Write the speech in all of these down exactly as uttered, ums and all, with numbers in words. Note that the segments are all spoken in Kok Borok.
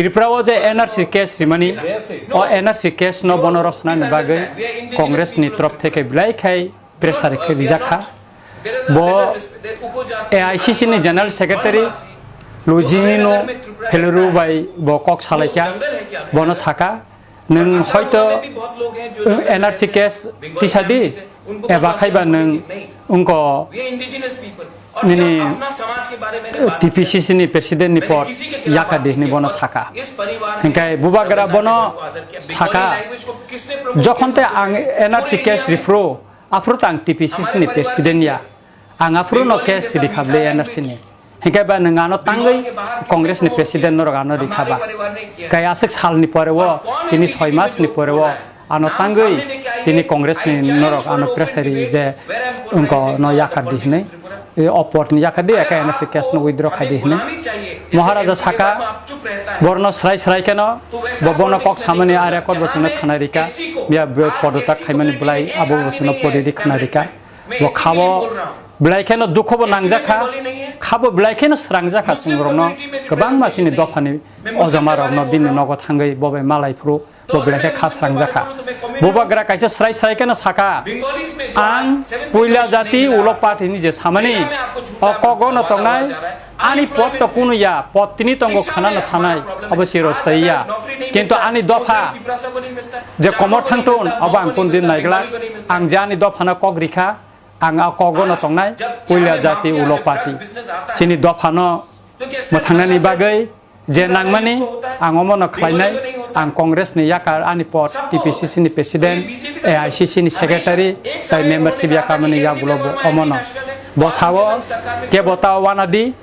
Tripura o je N R C case rimani, o N R C case no bono rosnani bagwi Congress ni torop theke belai khai pressure khe rijak kha. Bo A I C C ni General Secretary Lujini no Pheluru bai bo kok salaikha, bono saka, "Nwng hoito N R C case tisadi, eba khaiba nwng wngko nini T P C C ni president ni pod yakadi," hwnwi bono saka. Hinkhe bubagra bono saka, "Jokhon te ang N R C case riphuru, aphuru ta ang T P C C ni president ya, ang aphuru no case rikha bwle N R C ni. Hinkhe ba nwng ano tangwi Congress ni president norok ano rikha ba. Kai aswk sal ni pore o, tini soi mas ni pore o, ano tangwi tini Congress ni norok ano pressure ri je wngko no yakar di hwnwi, e, o pod ni yakar di, aka N R C case no withdraw khai di hwnwi." Maharaja saka, borno srai srai kheno, bo bono kok samani a record bo chwngno khna rika, ya bo podotak khaimani bwlai abo bo chwngno pori di khna rika. Bo khabo belai kheno dukho bo nangjak kha, khabo belai kheno srangjak kha chwng rokno, kwbangma chini dophani ojama rokno bini nogo thangwi bo bai malai phuru bo belai khe kha srangjak kha. Bubagra kaisa srai srai kheno saka, "Ang puila jati ulo party ni je samani, o kogo no tongnai, ani pod to kunu ya, pod tini tongo khana no thanai, abo si rostai ya. Kintu ani dopha je komor thangton, abo ang kun din naiglak, ang je ani dophano kok rikha, ang a kogo no tongnai, puila jati ulo party. Chini dophano mwthangnani bagwi je nangmani, ang omono khlainai, ang Congress ni yakar ani pod T P C C ni president, A I C C ni secretary, tai membership yakarmani yagulo bo omono." Bo sao, "Kebo ta wanadi,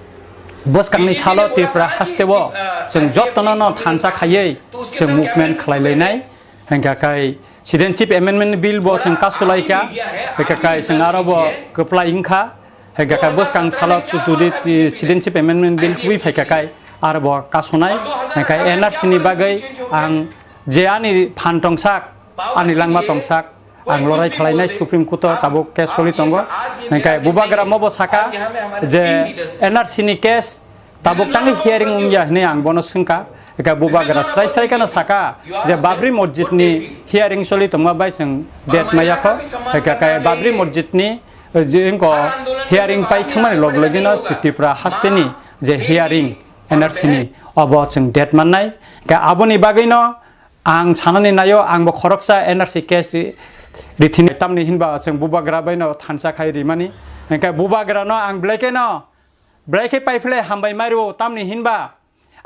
bwskangni salo Tripura haste o chwng jotono no thansa khaiwi chwng movement khlai lainai." Hingkha kai Citizenship Amendment Bill bo chwng kasulaikha, hingkha kai chwng aro bo kwplai wngkha, hingkha kai bwskang salo tu-, tudi ti-, Citizenship Amendment Bill twi phaikha kai aro bo kasunai, hingkha N R C ni bagwi ang je ani phan tongsak, ani langma tongsak, ang lorai khlainai Supreme Court o tabuk case soli tongo, hingkha bubagra mo bo saka je N R C ni case tabuk tangwi hearing wngya hwnwi ang bono swngkha. Eka bubagra srai srai kheno saka je Babri Masjid ni hearing soli tongma bai chwng date maya kho. Eka khe Babri Masjid ni, eh, je wngko hearing pai thangmani log logino Tripura haste ni je hearing N R C ni obo chwng date mannai. Eka aboni bagwino ang sanani naio, ang bo khoroksa N R C case ri-, rithini tamni hinba chwng bubagra baino thansa khai rimani. Eka bubagra no ang belai kheno Belai khe paiphlai hambai mairio, tamni hinba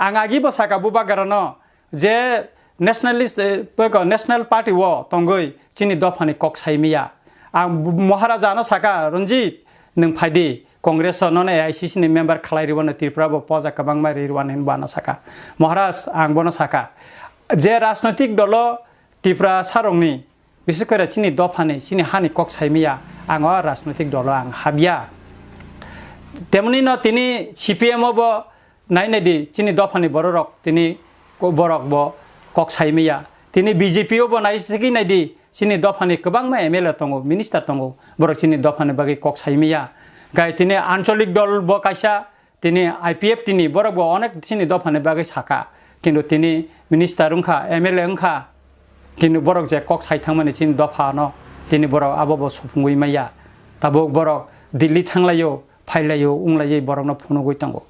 ang agi bo saka bubagrano je nationalist, eh, peko national party o tongwi chini dophani kok saimiya. Ang bu-, Maharaja no saka, "Ranjit, nwng phaidi, Congress o nono A I C C ni member khlai rwano, Tripura bo poja kwbangma ri rwano," hinwi bono saka. Maharaj, ang bono saka, je rajnoitik dolo Tripura sarokni Bises kore chini dophani, chini hani kok saimiya, ang o rajnoitik dolo ang habya. Temoni no tini C P M o bo nai nai di, chini dophani bororok tini ko-, borok bo kok saimiya. Tini B J P o bo nai sigwi nai di, chini dophani kwbangma M L A tongo, minister tongo, borok chini dophani bagwi kok saimiya. Gai tini ancholik dol bo kaisa, tini I P F T ni borok bo onek chini dophani bagwi saka, kintu tini minister wngkha, M L A wngkha, kintu borok je kok sai thangmani chini dophano tini borok abo bo supungwi maya. Tabuk borok Delhi thanglaio, phailaio, wnglaiwi borokno phunugwi tongo.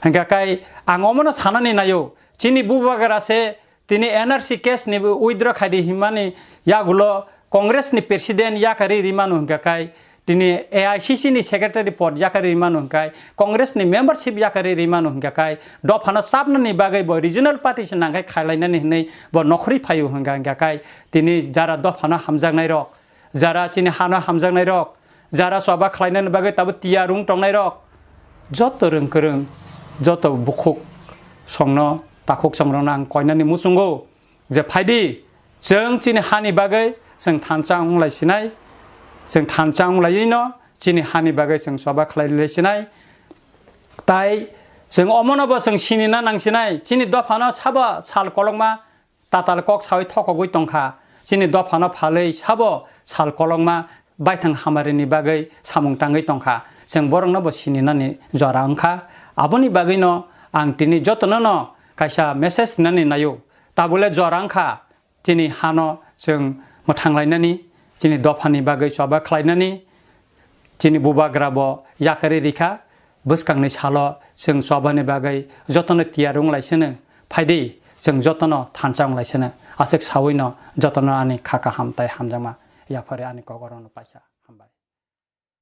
Hingkha kai ang omono sanani naio, chini bubagra se Tini N R C case ni withdraw khaidi himani yagulo Congress ni president yakarwi rimano hingkha kai, tini A I C C ni secretary pod yakarwi rimano hingkha kai, Congress ni membership yakarwi rimano hingkha kai, dophano chapnani bagwi bo regional party se nangkhai khailainani hinwi bo nokhorwi phaio hingkha, hingkha kai, tini jara dophano hamjaknai rok, jara chini hano hamjaknai rok, jara choba khlainani bagwi tabuk tiyar wng tongnai rok, joto rwng kwrwng, joto bukhuk songno, takhuk songrokno ang koinani muchungo je, phaidi, chwng chini hani bagwi chwng thansa wng lai sinai, chwng thansa wng laiwi no chini hani bagwi chwng choba khlai lai sinai, tai chwng omono bo chwng sinina nang sinai, chini dophano sabo sal kolokma tatal kok sawi thokogwi tongkha. Chini dophano phalwi sabo sal kolokma baithang hamarini bagwi samung tangwi tongkha. Chwng borokno bo sininani jora wngkha. Aboni bagwino ang tini jotono no kaisa message nani nayo. Tabule jora wngkha chini hano chwng mwthanglainani, chini dophani bagwi choba khlainani, chini bubagra bo yakarwi rikha. Bwskangni salo chwng chobani bagwi jotono tiyar wnglaisino. Phaidi chwng jotono thansa wnglaisino. Aswk sawino jotono ani kha kaham tai hamjakma yaphari ani kokrokno paisa.